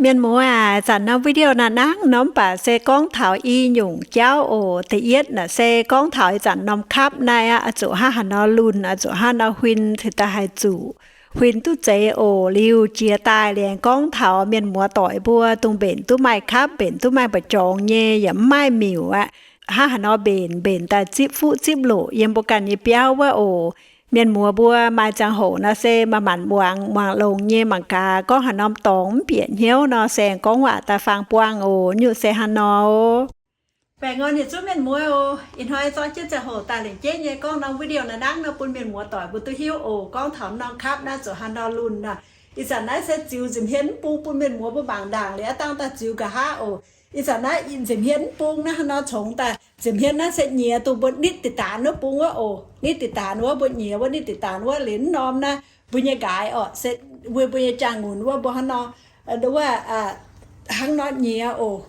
Mienh muoz aac, ih zanc norm video naaiv nangv norm baac se gorngv taux i nyungc jauv oc. Da'yietv naaic se gorngv taux ih zanc norm cup naaiv aqv, oix zuqc hnangv haaix nor lunh, oix zuqc hnangv nor huin cingx daaih haih zuqc huin duqv zeiz oc. Liuz jiex daaih liuz aengx gorngv taux mienh muoz doic mbuo dongh mbenc duqv maaih cup, mbenc duqv maaih mba'jorngx nyei, yaac mv maaih miuc aqv, hnangv haaix nor mbenc, mbenc daaih zipv fuqv zipv loqc yiem mbuo ganh nyei biauv wuov oc. Mienh muoz mbuo maaih ziangh hoc nor se maaih manc muangx, muangx longx nyei mangc gaax gorngv haaix norm dorngx mv bieqc hnyouv nor se aengx gorngv waac daaih faang buangh oc. Nyungc se hnangv nor oc. Baengh orn yietc zungv mienh muoz oc. Ih hnoi zorqv jienv ziangh hoc daaih lengc jeiv nyei gorngv norm video naaiv nangv nor bun mienh muoz doic mbuo duqv hiuv oc. Gorngv taux norm cup naaiv zuqc hnangv haaix nor lunh aqv. Ih zanc naaiv se ziux nza'hmien mv bung bun mienh muoz mbuo mangc ndaangc liuz aqv, dangh daaih ziux nqa'haav oc. Ih zanc naaiv nza'hmien mv bung naaiv hnangv haaix nor congx daaih. Nza'hmien naaiv se nyiex dongh mbuo nitv diqc daanx wuov bung wuov oc. Nitv diqc daanx wuov, mbuo nyiex wuov nitv diqc daanx wuov liuz norm naaiv mbuo nyei nqaaix oc, se mbuo, mbuo nyei jaang-ngunc wuov, mbuo hnangv nor, wuov, hnangv nor nyiex oc.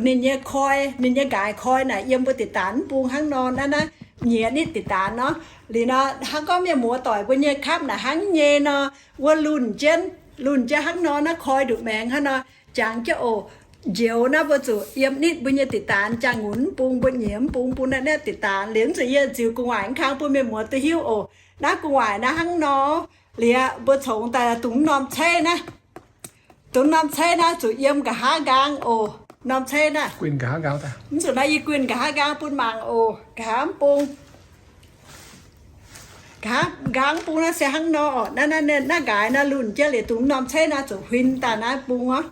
Ninh nyei koi, ninh nyei nqaaix koi naaic yiem mbuo diqc daanx mv bung hnangv nor naaiv, naaiv nyiex nitv diqc daanx nor. Liuz nor hnangv gorngv mienh muoz doic mbuo nyei cup naaic hnangv nyei nor, wuov lunh jienv, lunh jienv hnangv nor naaiv koi nduqc maengx hnangv nor, jangx jienv oc. Njoux naaiv mbuo zuqc yiem nitv mbuo nyei diqc daanx, jaang-ngunc mv bung, mbuo nyiex mv bung, bung naaiv nitv diqc daanx. Liuz zuqc yie ziux gu'nguaaic kang bun mienh muoz duqv hiuv oc. Naaiv gu'nguaaic naaiv hnangv nor, liuz mbuo congx daaih dongh norm ceiv naaiv, dongh norm ceiv naaiv zuqc yiem nqa'haav nqaang oc. Norm ceiv naaiv, mv zuqc naaiv yie guinh nqa'haav nqaang bun mangc oc. Nqa'haav mv bung, nqa'haav nqaang mv bung naaiv se hnangv nor oc. Naaiv, naaiv, naaiv nqaaix naaiv lunh jienv liuz dongh norm ceiv naaiv zuqc huin daaih naaiv bung oc.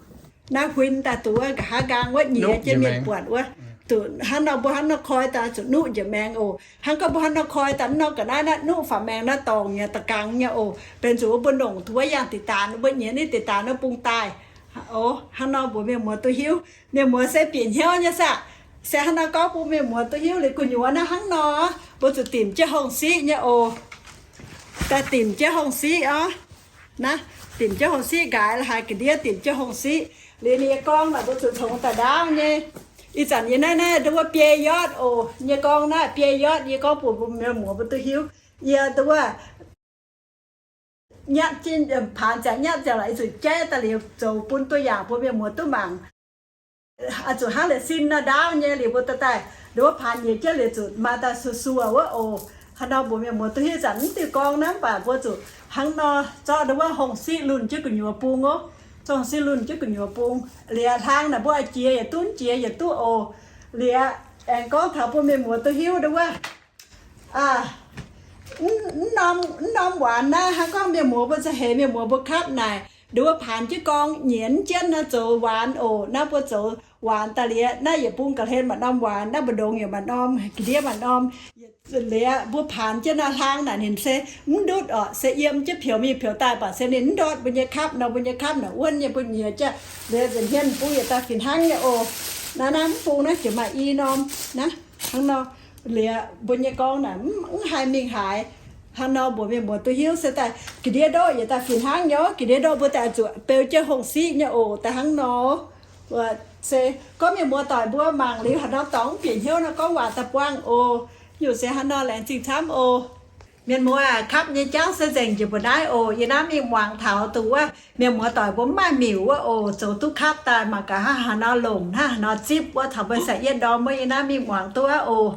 Naaiv huin daaih dongh wuov nqa'haav nqaang wuov nyiex jienv mienh buatc wuov. Dongh hnangv nor mbuo hnangv nor koi daaih zuqc nuqv njiec maengx oc. Hnangv gorngv mbuo hnangv nor koi daaih nor ga'naaiv naaiv nuqv faaux maengx naaiv dorngc nyei da'gangx nyei oc. Benx zuqc wuov mbuo longc taux wuov yangh diqc daanx, mbuo nyiex nitv diqc daanx wuov bung daaih oc. Hnangv nor mbuox mienh muoz duqv hiuv. Mienh muoz se bieqc hnyouv nyei saah? Se hnangv nor gorngv bun mienh muoz duqv hiuv liuz gu'nyuoz naaiv hnangv nor, mbuo zuqc dimc jienv hongh siqv nyei oc. Daaih dimc jienv hongh siqv oc. Naaiv, dimc jienv hongh siqv nqaaix la'haaix ga'ndiev dimc jienv hongh siqv. Liuz ninh nyei gorngv naaic mbuo zuqc congx daaih ndaauv nyei. Ih zanc yie naaiv, naaiv nduov wuov biei yotv oc. Nyei gorngv naaiv biei yotv, yie gorngv bun mbuo mienh muoz mbuo duqv hiuv. Yie nduov wuov nyatv jienv, paanx ziangx nyatv ziangx lorqc, ih zuqc jaiv daaih liuz zoux bun ตัวอย่าง bun mienh muoz duqv mangc. Zuqc hnangv la'sin nor ndaauv nyei liuz mbuo daaih daaih nduov wuov paanx nyiex jienv liuz zuqc maaih daaih suoz-suoz wuov oc. Hnangv nor mbuox mienh muoz duqv hiuv zanc mv diuh gorngv naaiv mv baac mbuo zuqc hnangv nor zorqv nduov wuov hongh siqv lunh jienv gu'nyuoz bung oc. Zorqv hongh siqv lunh jienv gu'nyuoz bung. Liuz hlang naaic mbuo oix jiex yietc duqv jiex yietc duqv oc. Liuz aengx gorngv taux bun mienh muoz duqv hiuv nduov wuov mv norm, mv norm waanc naaiv hnangv gorngv mienh muoz mbuo za'heix mienh muoz mbuo kapv naaic, nduov wuov paanx jienv gorngv nyienz jienv naaiv zoux waanc oc. Naaiv mbuo zoux waanc daaih liuz, naaiv yietc bung ga'hlen maaih norm waanc, naaiv mbu'ndongx yaac maaih norm, ga'ndiev maaih norm. Liuz mbuo paanx jienv naaiv hlang naaic ninh se mv ndutv oc, se yiem jienv pioux mingh pioux daaih, mv baac se ninh mv ndortv mbuo nyei kapv nor, mbuo nyei kapv naaic wuonv nyei, mbuo nyiex jienv liuz nza'hmien bung yietc daaih fih hnangv nyei oc. Naaiv, naaiv mv bung naaiv jiex maaih i norm naaiv, hnangv nor. Liuz mbuo nyei gorngv naaic mv haih mingh haaix. Hnangv nor mbuox mienh muoz duqv hiuv se daaih ga'ndiev ndoqv yietc daaih fih hnangv nyei oc. Ga'ndiev ndoqv mbuo daaih zuqc beu jienv hongh siqv nyei oc, daaih hnangv nor. Se gorngv mienh muoz doic mbuo mangc liuz haaix norm dorngx mv bieqc hnyouv nor gorngv waac daaih buangh oc. Nyungc se hnangv nor, laengz zingh camv oc. Mienh muoz aac, kapv nyei jauv se nzengc njiec mbuo naaiv oc. Yie naaiv mingh muangx taux dongh wuov mienh muoz doic mbuo mv maaih miuc wuov oc, zoux duqv kapv daaih mangc gaax hnangv haaix nor longc, hnangv haaix nor zipv wuov, taux mbuo sai yietv ndorm wuov yie naaiv mingh muangx duqv wuov oc.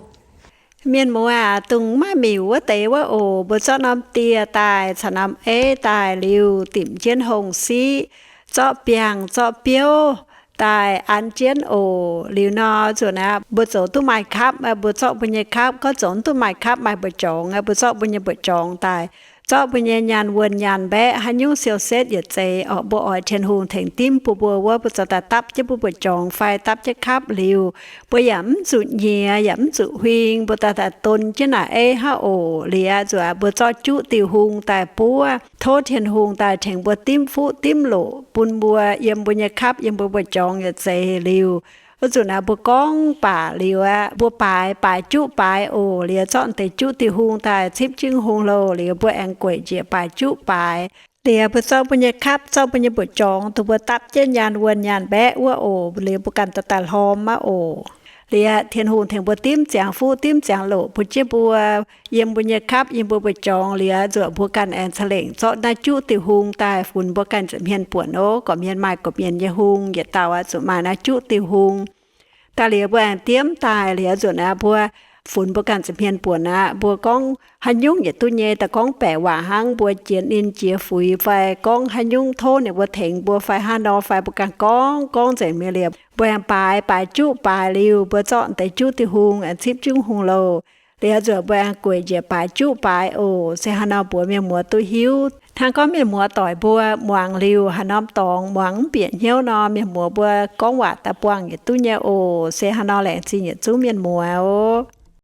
Mienh muoz aac, dongh maiv miuc wuov deix wuov oc, mbuo zorqv norm dieh daaih caux norm eiv daaih liuz dimc jienv hongh siqv, zorqv biangh zorqv biouv daaih an jienv oc. Liuz nor zuqc naaiv mbuo zoux duqv maaih kapv, mbuo zorqv mbuo nyei kapv, gorngv zoux mv duqv maaih kapv maaih mbu'jorngx, mbuo zorqv mbuo nyei mbu'jorngx daaih, zorqv mbuo nyei nyaanh wuonh nyaanh mbaeqv haaix nyungc siou setv yietc zeiz oc. Mbuo oix Tin-Hungh tengx dimv bun mbuo wuov, mbuo zoux daaih dapv jienv mbuo mbu'jorngx fai dapv jienv kapv liuz, mbuo yaac mv zuqc nyiex yaac mv zuqc huing, mbuo daaih daaih don jienv naaic eiv hnangv oc. Liuz zuqc mbuo zorqv juqv diuh hung daaih buov, tov Tin-Hungh daaih tengx mbuo dimv fuqv dimv loqc bun mbuo yiem mbuo nyei kapv yiem mbuo mbu'jorngx yietc zeiz liuz. Wuov zuqc naaiv mbuo gorngv baac liuz aqv, mbuo baaix, baaix juqv baaix oc. Liuz zorqv deix juqv diuh hung daaih cipv jienv hung louh liuz, mbuo aengx gueic njiec baaix juqv baaix. Liuz mbuo zorqv mbuo nyei kapv, zorqv mbuo nyei mbu'jorngx dongh mbuo dapv jienv nyaanh wuonh nyaanh mbaeqv wuov oc. Liuz mbuo ganh daaih daaih hlorm aqv oc. Liuz Tin-Hungh tengx mbuo dimv ziangx fuqv dimv ziangx loqc bun jienv mbuo, yiem mbuo nyei kapv, yiem mbuo mbu'jorngx. Liuz zuqc mbuo ganh aengx ca'lengc zorqv naaiv juqv diuh hung daaih funx mbuo ganh nza'hmien buonc oc. Gorqv-mienh maaih gorqv-mienh nyei hung, yietc dauh aqv zuqc maaih naaiv juqv diuh hung. Daaih liuz mbuo aengx diemv daaih, liuz zuqc aqv mbuo funx mbuo ganh nza'hmien buonc aqv. Mbuo gorngv haaix nyungc yietc duqv nyei, daaih gorngv baeqc waac hnangv, mbuo jiex ninh jiex fuix fai gorngv haaix nyungc tov ninh mbuo tengx mbuo fai hnangv nor fai, mbuo ganh gorngv gorngv nzengc mi'aqv. Liuz mbuo aengx baaix, baaix juqv baaix liuz, mbuo zorqv deix juqv diuh hung aengx zipv juqv hung louh. Liuz zuqc mbuo aengx gueic njiec baaix juqv baaix oc. Se hnangv nor mbuox mienh muoz duqv hiuv. Hnangv gorngv mienh muoz doic mbuo muangx liuz haaix norm dorngx muangx mv bieqc hnyouv nor, mienh muoz mbuo gorngv waac daaih buangh yietc duqv nyei oc. Se hnangv nor laengz zingh yietc zungv mienh muoz oc.